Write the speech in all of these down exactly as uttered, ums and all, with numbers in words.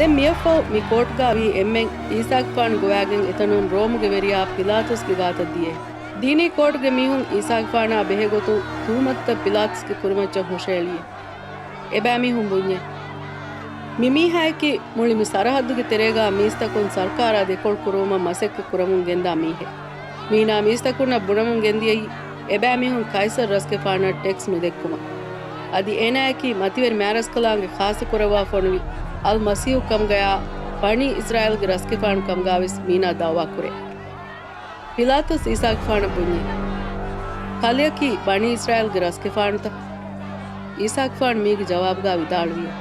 ދެން މިއަށްފަހު މި ކޯޓްގާ ވީ އެންމެން އީސާގެފާނު ގޮވާގެން އެތަނުން ރޯމުގެ ވެރިޔާ ޕިލާތުސްގެ ގާތަށް ދިޔައީ. ދީނީ ކޯޓްގެ މީހުން އީސާގެފާނާ ބެހޭ ގޮތުން ތުހުމަތުތައް ޕިލާތުސްގެ ކުރިމައްޗަށް ހުށައެޅިއެ. އެބައިމީހުން ބުންޏޭ، މި މީހާއަކީ މުޅި މި ސަރަހައްދުގެ ތެރޭގާ މީސްތަކުން ސަރުކާރާ ދެކޮޅު ކުރުވުމަށް މަސައްކަތް ކުރަމުން ގެންދާ މީހެއް. މީނާ މީސްތަކުންނަށް ބުނަމުން ގެންދިޔައީ އެބައިމީހުން ކައިސަރު ރަސްގެފާނަށް ޓެކްސް ނުދެއްކުމަށް. އަދި އޭނާއަކީ މަތިވެރި މާތްރަސްކަލާނގެ ޚާއްޞަކުރައްވާ ފޮނުވި އަލްމަސީޙު ކަމުގަޔާ ބަނީ އިސްރާއީލްގެ ރަސްގެފާނު ކަމުގާވެސް މީނާ ދަޢުވާ ކުރޭ. ޕިލާތުސް އީސާގެފާނަށް ބުންޏޭ، ކަލެއަކީ ބަނީ އިސްރާއީލްގެ ރަސްގެފާނުތަ؟ އީސާގެފާނު މީގެ ޖަވާބުގާ ވިދާޅުވިޔޭ،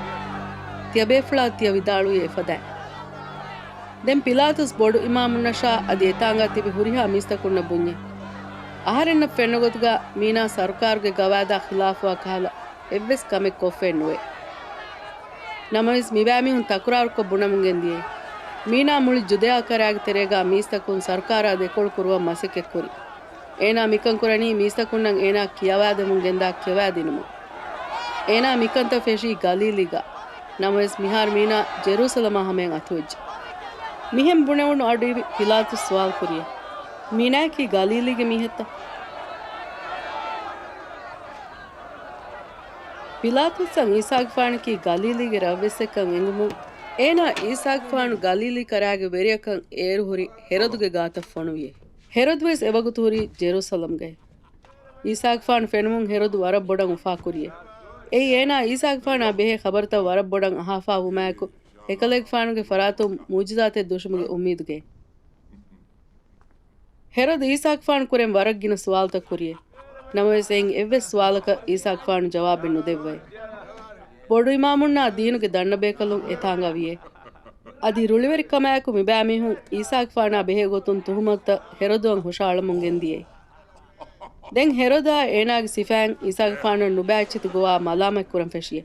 ތިޔަބޭފުޅާ ތިޔަ ވިދާޅުވީ އެފަދައިން. ދެން ޕިލާތުސް ބޮޑު އިމާމުންނަށާ އަދި އެތާނގާ ތިބި ހުރިހާ މީސްތަކުންނަށް ބުންޏޭ، އަހަރެންނަށް ފެންނަ ގޮތުގާ މީނާ ސަރުކާރުގެ ގަވާއިދާ ޚިލާފުވާ ކަހަލަ އެއްވެސް ކަމެއް ކޮށްފައެއް ނުވޭ. ނަމަވެސް މިބައިމީހުން ތަކުރާރުކޮށް ބުނަމުން ގެންދިޔައީ، މީނާ މުޅި ޖުދެޔާ ކަރާގެ ތެރޭގާ މީސްތަކުން ސަރުކާރާ ދެކޮޅު ކުރުވަން މަސައްކަތް ކުރި. އޭނާ މިކަން ކުރަނީ މީސްތަކުންނަށް އޭނާ ކިޔަވާދެމުން ގެންދާ ކިޔަވާދިނުމުން. އޭނާ މިކަންތައް ފެށީ ގަލީލީގަ. ނަމަވެސް މިހާރު މީނާ ޖެރޫސަލަމާ ހަމަޔަށް އަތުވެއްޖެ. މިހެން ބުނެވުނު އަޑު އިވި ޕިލާތުސް ސުވާލު ކުރިއޭ، މީނާއަކީ ގަލީލީގެ މީހެއްތަ؟ ޕިލާތުސްއަށް އީސާގެފާނަކީ ގަލީލީގެ ރަށްވެއްސެއްކަން އެނގުމުން، އޭނާ އީސާގެފާނު ގަލީލީ ކަރާގެ ވެރިޔަކަން އޭރު ހުރި ހެރޮދުގެ ގާތަށް ފޮނުވިއޭ. ހެރޮދުވެސް އެވަގުތު ހުރީ ޖެރޫސަލަމްގައި. އީސާގެފާނު ފެނުމުން ހެރޮދު ވަރަށް ބޮޑަށް އުފާކުރިއޭ. އެއީ އޭނާ އީސާގެފާނާ ބެހޭ ޚަބަރުތައް ވަރަށް ބޮޑަށް އަހާފާ ވުމާއެކު، އެކަލޭގެފާނުގެ ފަރާތުން މުޢުޖިޒާތެއް ދުށުމުގެ އުއްމީދުގައި. ހެރޮދު އީސާގެފާނު ކުރެން ވަރަށް ގިނަ ސުވާލުތައް ކުރިއޭ. ނަމަވެސް އެއިން އެއްވެސް ސުވާލަކަށް އީސާގެފާނު ޖަވާބެއް ނުދެއްވައޭ. ބޮޑު އިމާމުންނާ ދީނުގެ ދަންނަބޭކަލުން އެތާނގަ ވިއޭ. އަދި ރުޅިވެރިކަމާއެކު މިބައިމީހުން އީސާގެފާނާ ބެހޭ ގޮތުން ތުހުމަތުތައް ހެރޮދުއަށް ހުށައަޅަމުން ގެންދިޔައީ. ދެން ހެރޮދާ އޭނާގެ ސިފައިން އީސާގެފާނަށް ނުބައިއެއްޗިތި ގޮވާ މަލާމަތްކުރަން ފެށިއޭ.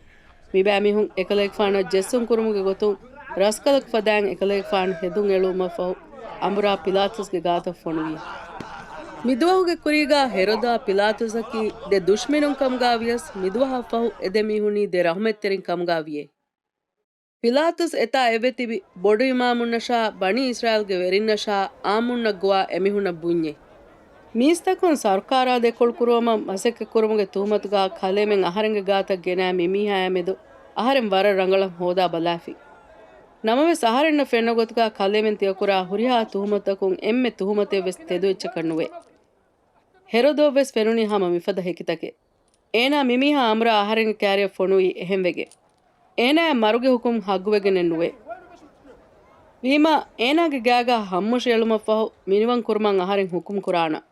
މިބައިމީހުން އެކަލޭގެފާނަށް ޖެއްސުން ކުރުމުގެ ގޮތުން ރަސްކަލަކު ފަދައިން އެކަލޭގެފާނު ހެދުން އެޅުވުމަށްފަހު އަނބުރާ ޕިލާތުސްގެ ގާތަށް ފޮނުވި. މިދުވަހުގެ ކުރީގާ ހެރޮދާ ޕިލާތުސަކީ ދެ ދުޝްމިނުން ކަމުގާ ވިޔަސް މިދުވަހަށްފަހު އެދެމީހުނީ ދެ ރަޙުމަތްތެރިން ކަމުގާ ވިޔޭ. ޕިލާތުސް އެތާ އެބަތިބި ބޮޑު އިމާމުންނަށާ ބަނީ އިސްރާއީލްގެ ވެރިންނަށާ އާއްމުންނަށް ގޮވާ އެމީހުންނަށް ބުންޏޭ. މީސްތަކުން ސަރުކާރާ ދެކޮޅު ކުރުވަމަށް މަސައްކަތް ކުރުމުގެ ތުހުމަތުގާ ކަލޭމެން އަހަރެންގެ ގާތަށް ގެނައި މި މީހާޔާ މެދު އަހަރެން ވަރަށް ރަނގަޅަށް ހޯދާ ބަލާފި. ނަމަވެސް އަހަރެންނަށް ފެންނަ ގޮތުގާ ކަލޭމެން ތިޔަކުރާ ހުރިހާ ތުހުމަތަކުން އެންމެ ތުހުމަތެއްވެސް ތެދު އެއްޗަކަށް ނުވޭ. ހެރޮދޯވެސް ފެނުނީ ހަމަ މިފަދަ ހެކިތަކެއް. އޭނާ މިމީހާ އަމުރާ އަހަރެންގެ ކާރިއަށް ފޮނުވީ އެހެންވެގެން. އޭނާއަށް މަރުގެ ހުކުމް ހައްގުވެގެނެއް ނުވޭ. ވީމާ، އޭނާގެ ގާގާ ހައްމުށި އެޅުމަށްފަހު މިނިވަން ކުރުމަށް އަހަރެން ހުކުމް ކުރާނަން.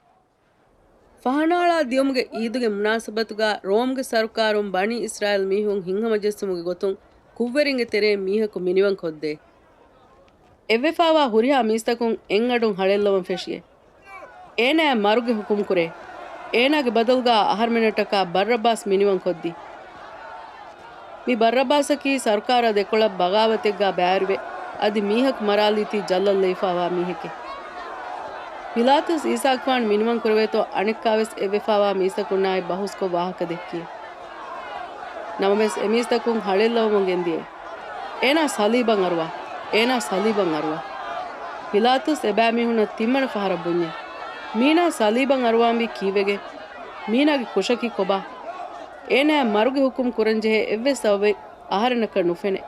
ފަހަނައަޅާ ދިޔުމުގެ އީދުގެ މުނާސަބަތުގާ ރޯމްގެ ސަރުކާރުން ބަނީ އިސްރާއީލް މީހުން ހިތްހަމަޖެއްސުމުގެ ގޮތުން ކުށްވެރިންގެ ތެރޭ މީހަކު މިނިވަން ކޮށްދޭ. އެއްވެފާވާ ހުރިހާ މީސްތަކުން އެއްއަޑުން ހަޅޭއްލަވަން ފެށިއޭ. އޭނާއަށް މަރުގެ ހުކުމް ކުރޭ. އޭނާގެ ބަދަލުގާ އަހަރުމެންނަށްޓަކާ ބައްރައްބާސް މިނިވަން ކޮށްދީ. މި ބައްރައްބާސަކީ ސަރުކާރާ ދެކޮޅަށް ބަޣާވަތެއްގާ ބައިވެރިވެ، އަދި މީހަކު މަރާލީތީ ޖައްލަށްލައިފާވާ މީހެކޭ. ޕިލާތުސް އީސާގެފާނު މިނިވަން ކުރެވޭތޯ އަނެއްކާވެސް އެއްވެފާވާ މީސްތަކުންނާއި ބަހުސްކޮށް ވާހަކަ ދެއްކިއޭ. ނަމަވެސް އެމީސްތަކުން ހަޅޭއްލަވަމުން ގެންދިޔައީ، އޭނާ ސަލީބަށް އަރުވާ! އޭނާ ސަލީބަށް އަރުވާ! ޕިލާތުސް އެބައިމީހުންނަށް ތިންވަނަ ފަހަރަށް ބުންޏޭ، މީނާ ސަލީބަށް އަރުވާންވީ ކީއްވެގެން؟ މީނާގެ ކުށަކީ ކޮބާ؟ އޭނާއަށް މަރުގެ ހުކުމް ކުރަންޖެހޭ އެއްވެސް ސަބަބެއް އަހަރެންނަކަށް ނުފެނޭ.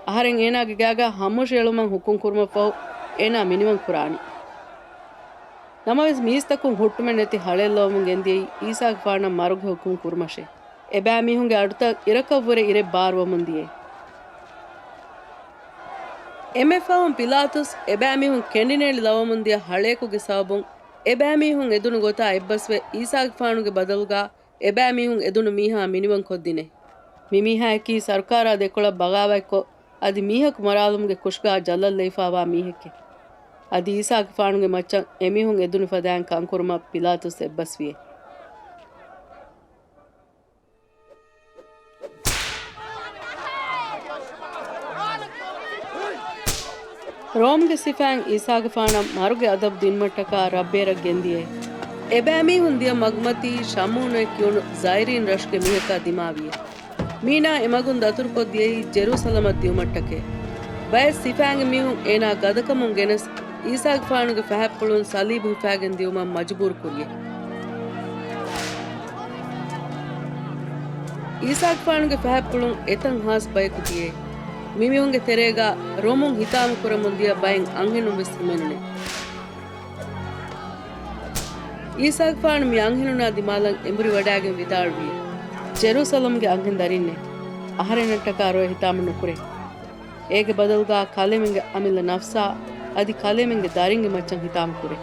އަހަރެން އޭނާގެ ގާގާ ހައްމުށި އެޅުމަށް ހުކުމް ކުރުމަށްފަހު އޭނާ މިނިވަން ކުރާނީ. ނަމަވެސް މީސްތަކުން ހުއްޓުމެއް ނެތި ހަޅޭއްލަވަމުން ގެންދިޔައީ އީސާގެފާނަށް މަރުގެ ހުކުމް ކުރުމަށޭ. އެބައިމީހުންގެ އަޑުތައް އިރަކަށްވުރެ އިރެއް ބާރުވަމުން ދިޔައީ. އެންމެ ފަހުން ޕިލާތުސް އެބައިމީހުން ކެނޑިނޭޅި ލަވަމުން ދިޔަ ހަޅޭކުގެ ސަބަބުން އެބައިމީހުން އެދުނު ގޮތާ އެއްބަސްވެ އީސާގެފާނުގެ ބަދަލުގާ އެބައިމީހުން އެދުނު މީހާ މިނިވަން ކޮށްދިނޭ. މި މީހާއަކީ ސަރުކާރާ ދެކޮޅަށް ބަޣާވާތްކޮށް، އަދި މީހަކު މަރާލުމުގެ ކުށުގާ ޖައްލަށްލައިފާވާ މީހެކޭ. އަދި އީސާގެފާނުގެ މައްޗަށް އެމީހުން އެދުނި ފަދައިން ކަންކުރުމަށް ޕިލާތުސް އެއްބަސްވިއޭ. ރޯމްގެ ސިފައިން އީސާގެފާނަށް މަރުގެ އަދަބު ދިނުމަށްޓަކާ ރަށްބޭރަށް ގެންދިޔައޭ. އެބައިމީހުން ދިޔަ މަގުމަތީ ޝަމޫނުއޭ ކިޔުނު ޒައިރީން ރަށުގެ މީހަކާ ދިމާވިއޭ. މީނާ އެމަގުން ދަތުރުކޮށްދިޔައީ ޖެރޫސަލަމަށް ދިޔުމަށްޓަކައި. ބައެއް ސިފައިންގެ މީހުން އޭނާ ގަދަކަމުން ގެނެސް، އީސާގެފާނުގެ ފަހަތްޕުޅުން ޞަލީބު ހިފާގެން ދިއުމަށް މަޖުބޫރު ކުރިއެ. އީސާގެފާނުގެ ފަހަތްޕުޅުން އެތަން ހާސް ބަޔަކު ދިޔައެ. މިމީހުންގެ ތެރޭގަ ރޮމުން ހިތާމަ ކުރަމުން ދިޔަ ބައެއް އަންހެނުން ވެސް ހިމެނުނެ. އީސާގެފާނު މި އަންހެނުންނާ ދިމާލަށް އެނބުރި ވަޑާގެން ވިދާޅުވި، ޖެރޫސަލަމްގެ އަންހެން ދަރިންނޭ! އަހަރެންނަށްޓަކާ ރޮއެ ހިތާމަ ނުކުރޭ. އޭގެ ބަދަލުގަ ކަލޭމެންގެ އަމިއްލަ ނަފްސާ އަދި ކަލޭމެންގެ ދަރިންގެ މައްޗަށް ހިތާމަ ކުރޭ.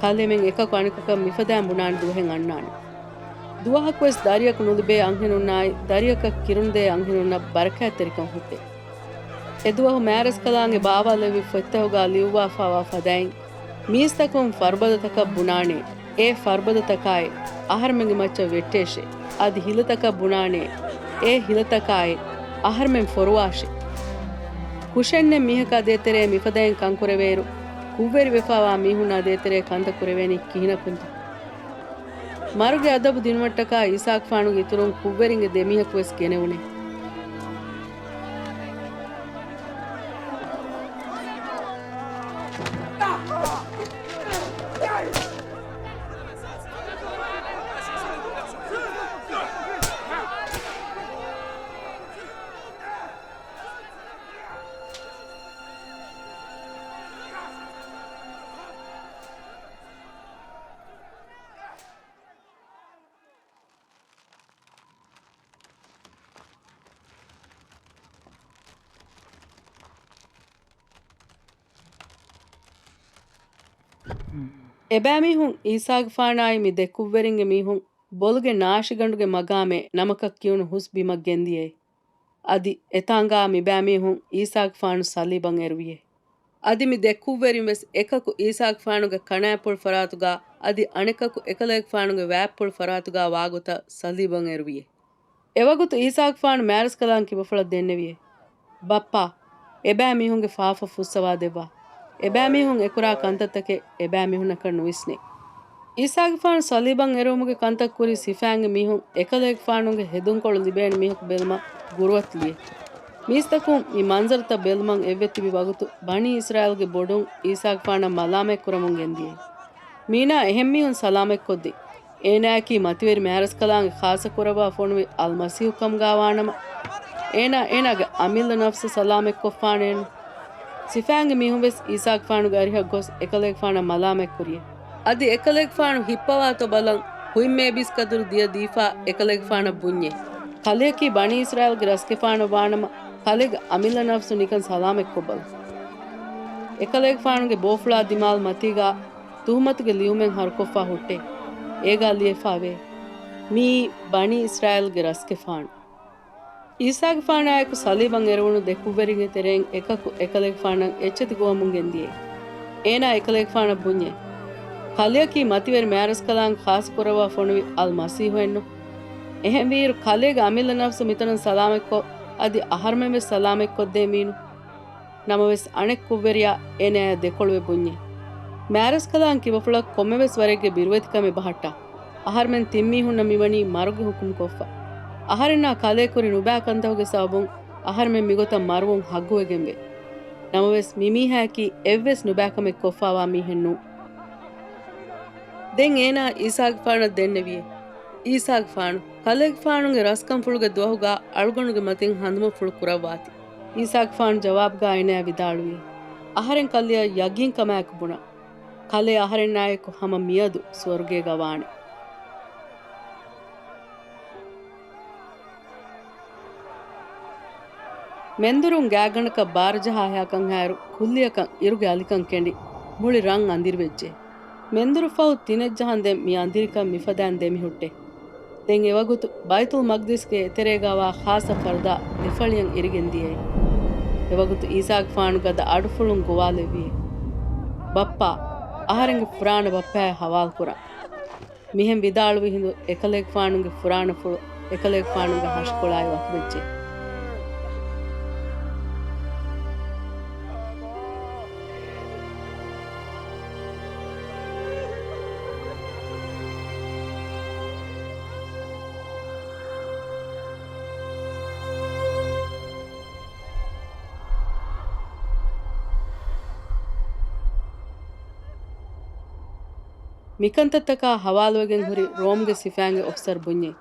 ކަލޭމެން އެކަކު އަނެކަކަށް މިފަދައިން ބުނާނެ ދުވަހެއް އަންނާނެ. ދުވަހަކުވެސް ދަރިއަކު ނުލިބޭ އަންހެނުންނާއި، ދަރިއަކަށް ކިރުނުދޭ އަންހެނުންނަށް ބަރަކާތްތެރިކަން ހުއްޓޭ. އެދުވަހު މާރަސްކަލާނގެ ބާވާލެއްވި ފޮތްތަކުގަ ލިޔުއްވާފައިވާ ފަދައިން، މީސްތަކުން ފަރުބަދަތަކަށް ބުނާނޭ، އޭ ފަރުބަދަތަކާއި، އަހަރެމެންގެ މައްޗަށް ވެއްޓޭށޭ. އަދި ހިލަތަކަށް ބުނާނޭ، އޭ ހިލަތަކާއި، އަހަރެމެން ފޮރުވާށޭ. ކުށެއްނެތް މީހަކާ ދޭތެރޭ މިފަދައިން ކަންކުރެވޭއިރު، ކުށްވެރިވެފައިވާ މީހުންނާ ދޭތެރޭ ކަންތައް ކުރެވޭނީ ކިހިނަކުންތަ؟ މަރުގެ އަދަބު ދިނުމަށްޓަކާ އީސާގެފާނުގެ އިތުރުން ކުށްވެރިންގެ ދެމީހަކުވެސް ގެނެވުނެ. އެބައިމީހުން އީސާގެފާނާއި މި ދެ ކުށްވެރިންގެ މީހުން ބޮލުގެ ނާށިގަނޑުގެ މަގާމޭ ނަމަކަށް ކިޔުނު ހުސް ބިމަށް ގެންދިޔައީ. އަދި އެތާނގާ މިބައިމީހުން އީސާގެފާނު ޞަލީބަށް އެރުވިއޭ. އަދި މި ދެ ކުށްވެރިން ވެސް އެކަކު އީސާގެފާނުގެ ކަނާތްޕުޅު ފަރާތުގާ އަދި އަނެކަކު އެކަލޭގެފާނުގެ ވާތްޕުޅު ފަރާތުގާ ވާގޮތަށް ޞަލީބަށް އެރުވިއޭ. އެވަގުތު އީސާގެފާނު މާރަސްކަލާނގެ ކިބަފުޅަށް ދެންނެވިއޭ، ބައްޕާ، އެބައިމީހުންގެ ފާފަ ފުއްސަވާ ދެއްވާ. އެބައިމީހުން އެކުރާ ކަންތައްތަކެއް އެބައިމީހުންނަކަށް ނުވިސްނޭ. އީސާގެފާނު ޞަލީބަށް އެރުވުމުގެ ކަންތައް ކުރި ސިފައިންގެ މީހުން އެކަލޭގެފާނުގެ ހެދުންކޮޅު ލިބޭނެ މީހަކު ބެލުމަށް ގުރުއަތުލިއޭ. މީސްތަކުން މި މަންޒަރުތައް ބެލުމަށް އެއްވެ ތިބި ވަގުތު ބަނީ އިސްރާއީލްގެ ބޮޑުން އީސާގެފާނަށް މަލާމަތް ކުރަމުން ގެންދިޔައީ. މީނާ އެހެން މީހުން ސަލާމަތްކޮށްދިން. އޭނާއަކީ މަތިވެރި މާރަސްކަލާނގެ ޚާއްޞަ ކުރައްވާ ފޮނުވި އަލްމަސީޙު ކަމުގާ ވާނަމަ، އޭނާ އޭނާގެ އަމިއްލަ ނަފްސު ސަލާމަތްކޮށްފާނެއެއްނު. ސިފައިންގެ މީހުން ވެސް އީސާގެފާނުގެ އަރިހަށް ގޮސް އެކަލޭގެފާނަށް މަލާމަތްކުރިއޭ. އަދި އެކަލޭގެފާނު ހިއްޕަވާތޯ ބަލަން ހުތް މޭބީސް ކަދުރު ދިޔަ ދީފާ އެކަލޭގެފާނަށް ބުންޏޭ. ކަލެއަކީ ބަނީ އިސްރާއީލްގެ ރަސްގެފާނަށް ވާނަމަ، ކަލޭގެ އަމިއްލަ ނަފްސު ނިކަން ސަލާމަތްކޮށްބަލަ. އެކަލޭގެފާނުގެ ބޯފުޅާ ދިމާލު މަތީގާ ތުހުމަތުގެ ލިޔުމެއް ހަރުކޮށްފާ ހުއްޓޭ. އޭގާ ލިޔެފާވޭ، މިއީ ބަނީ އިސްރާއީލްގެ ރަސްގެފާނު. އީސާގެފާނާއެކު ޞަލީބަށް އެރުވުނު ދެ ކުށްވެރިންގެ ތެރެއިން އެކަކު އެކަލޭގެފާނަށް އެއްޗެތި ގޮވަމުން ގެންދިޔައީ. އޭނާ އެކަލޭގެފާނަށް ބުންޏޭ، ކަލެއަކީ މަތިވެރި މާރަސްކަލާނގެ ޚާއްޞަ ކުރައްވާ ފޮނުވި އަލްމަސީޙުއެއްނު. އެހެންވީއިރު، ކަލޭގެ އަމިއްލަ ނަފްސު މިތަނުން ސަލާމަތްކޮށް، އަދި އަހަރުމެން ވެސް ސަލާމަތްކޮށްދޭ މީނު. ނަމަވެސް، އަނެއް ކުށްވެރިޔާ އޭނާޔާ ދެކޮޅުވެ ބުންޏޭ، މާރަސްކަލާނގެ ކިބަފުޅަށް ކޮންމެވެސް ވަރެއްގެ ބިރުވެތިކަމެއް ބަހައްޓާ، އަހަރުމެން ތިން މީހުންނަށް މިވަނީ މަރުގެ ހުކުމް ކޮށްފަ. އަހަރެންނާ ކަލޭ ކުރި ނުބާ ކަންތަކުގެ ސަބަބުން އަހަރުމެން މިގޮތަށް މަރުވުން ހައްގުވެގެންވޭ. ނަމަވެސް، މި މީހާޔަކީ އެއްވެސް ނުބާކަމެއް ކޮށްފާވާ މީހެއް ނޫން. ދެން އޭނާ އީސާގެފާނަށް ދެންނެވިއޭ، އީސާގެފާނު، ކަލޭގެފާނުގެ ރަސްކަންފުޅުގެ ދުވަހުގާ އަޅުގަނޑުގެ މަތިން ހަނދުމަފުޅު ކުރައްވާތި. އީސާގެފާނު ޖަވާބުގާ އޭނާޔަށް ވިދާޅުވިއޭ، އަހަރެން ކަލެއަށް ޔަގީންކަމާއެކު ބުނަން. ކަލޭ އަހަރެންނާއެކު ހަމަ މިއަދު ސުވަރުގޭގަ ވާނެ. މެންދުރުން ގާތްގަނޑަކަށް ބާރަ ޖަހާ ހައިކަން ހާއިރު، ކުއްލިއަކަށް އިރުގެ އަލިކަން ކެނޑި، މުޅި ރަށް އަނދިރިވެއްޖެ. މެންދުރު ފަހު ތިނެއް ޖަހަންދެން މި އަނދިރިކަން މިފަދައިން ދެމިހުއްޓޭ. ދެން އެވަގުތު ބައިތުލް މަގްދިސްގެ އެތެރޭގާވާ ޚާއްޞަ ފަރުދާ ދެފަޅިއަށް އިރިގެން ދިޔައީ. އެވަގުތު އީސާގެފާނު ގަދަ އަޑުފުޅުން ގޮވާލެއްވިއޭ، ބައްޕާ، އަހަރެންގެ ފުރާނަ ބައްޕައާ ހަވާލުކުރަން. މިހެން ވިދާޅުވި ހިނދު އެކަލޭގެފާނުގެ ފުރާނަފުޅު އެކަލޭގެފާނުގެ ހަށިކޮޅާއި ވަކިވެއްޖެ. މިކަންތައްތަކާ ހަވާލުވެގެން ހުރި ރޯމްގެ ސިފައިންގެ އޮފިސަރު ބުންޏޭ،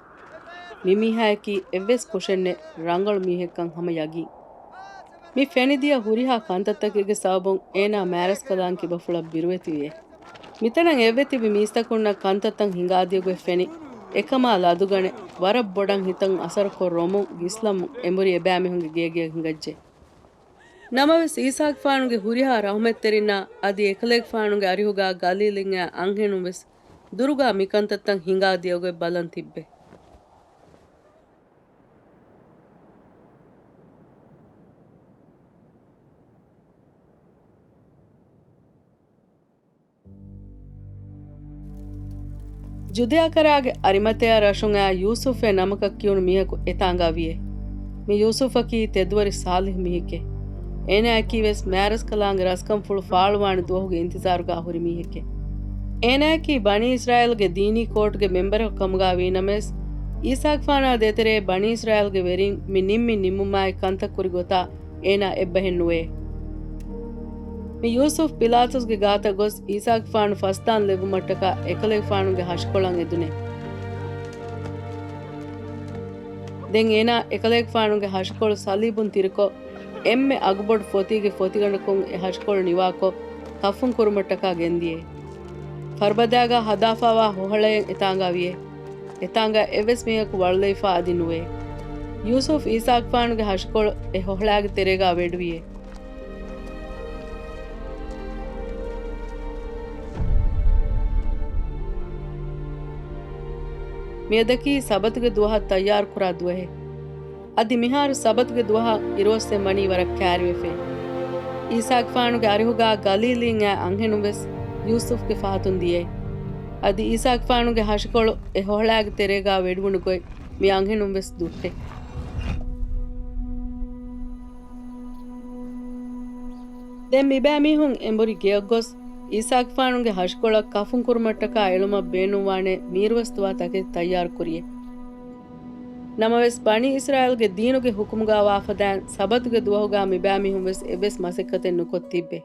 މި މީހާޔަކީ އެއްވެސް ކުށެއްނެތް ރަނގަޅު މީހެއްކަން ހަމަ ޔަގީން. މި ފެނިދިޔަ ހުރިހާ ކަންތައްތަކެއްގެ ސަބަބުން އޭނާ މާރަސްކަލާނގެ ކިބަފުޅަށް ބިރުވެތިވިއޭ. މިތަނަށް އެއްވެ ތިބި މީސްތަކުންނަށް ކަންތައްތައް ހިނގާދިޔަ ގޮތް ފެނި، އެކަމާ ލަދުގަނެ، ވަރަށް ބޮޑަށް ހިތަށް އަސަރުކޮށް ރޮމުން ގިސްލަމުން އެނބުރި އެބައިމީހުންގެ ގޭގެއަށް ހިނގައްޖެ. ނަމަވެސް، އީސާގެފާނުގެ ހުރިހާ ރަހުމަތްތެރިންނާ އަދި އެކަލޭގެފާނުގެ އަރިހުގާ ގަލީލީން އައި އަންހެނުން ވެސް ދުރުގާ މިކަންތައްތައް ހިނގާ ދިޔަ ގޮތް ބަލަން ތިއްބެ. ޖުދެއާކަރާގެ އަރިމަތެޔާ ރަށުން އައި ޔޫސުފްއޭ ނަމަކަށް ކިޔުނު މީހަކު އެތާނގާ ވިޔޭ. މި ޔޫސުފަކީ ތެދުވެރި ޞާލިޙު މީހެކޭ. އޭނާއަކީ ވެސް މާރަސްކަލާނގެ ރަސްކަންފުޅު ފާޅުވާނެ ދުވަހުގެ އިންތިޒާރުގާ ހުރި މީހެކޭ. އޭނާއަކީ ބަނީ އިސްރާއީލްގެ ދީނީ ކޯޓްގެ މެމްބަރަކު ކަމުގާ ވީނަމަވެސް، އީސާގެފާނާ ދޭތެރޭ ބަނީ އިސްރާއީލްގެ ވެރިން މި ނިންމި ނިންމުމާއި ކަންތައް ކުރި ގޮތާ އޭނާ އެއްބަހެއް ނުވޭ. މި ޔޫސުފް ޕިލާތުސްގެ ގާތަށް ގޮސް އީސާގެފާނު ފަސްދާން ލެއްވުމަށްޓަކާ އެކަލޭގެފާނުގެ ހަށިކޮޅަށް އެދުނޭ. ދެން އޭނާ އެކަލޭގެފާނުގެ ހަށިކޮޅު ސަލީބުން ތިރިކޮށް، އެންމެ އަގުބޮޑު ފޮތީގެ ފޮތިގަނޑަކުން އެ ހަށިކޮޅު ނިވާކޮށް، ކަފުން ކުރުމަށްޓަކާ ގެންދިޔޭ. ފަރުބަދައިގާ ހަދާފާވާ ހޮހަޅައެއް އެތާނގާ ވިޔޭ. އެތާނގާ އެއްވެސް މީހަކު ވަޅުލެވިފާ އަދި ނުވޭ. ޔޫސުފް އީސާގެފާނުގެ ހަށިކޮޅު އެ ހޮހަޅާގެ ތެރޭގާ ވެޑުވިޔޭ. މިއަދަކީ ސަބަތުގެ ދުވަހަށް ތައްޔާރުކުރާ ދުވަހެއް. އަދި މިހާރު ސަބަތުގެ ދުވަހަށް އިރުއޮއްސެން ވަނީ ވަރަށް ކައިރިވެފައި. އީސާގެފާނުގެ އަރިހުގާ ގަލީލީން އައި އަންހެނުން ވެސް ޔޫސުފްގެ ފަހަތުން ދިޔައި. އަދި އީސާގެފާނުގެ ހަށިކޮޅު އެ ހޮހަޅާގެ ތެރޭގާ ވެޑުވުނު ގޮތް މި އަންހެނުން ވެސް ދުއްޓެ. ދެން މިބައިމީހުން އެނބުރި ގެޔަށް ގޮސް، އީސާގެފާނުގެ ހަށިކޮޅަށް ކަފުން ކުރުމަށްޓަކާ އެޅުމަށް ބޭނުންވާނެ މީރުވަސްދުވާ ތަކެތި ތައްޔާރު ކުރިޔޭ. ނަމަވެސް، ބަނީ އިސްރާއީލްގެ ދީނުގެ ޙުކުމުގާ ވާފަދައިން ސަބަތުގެ ދުވަހުގާ މިބައިމީހުން ވެސް އެއްވެސް މަސައްކަތެއް ނުކޮށް ތިއްބެ.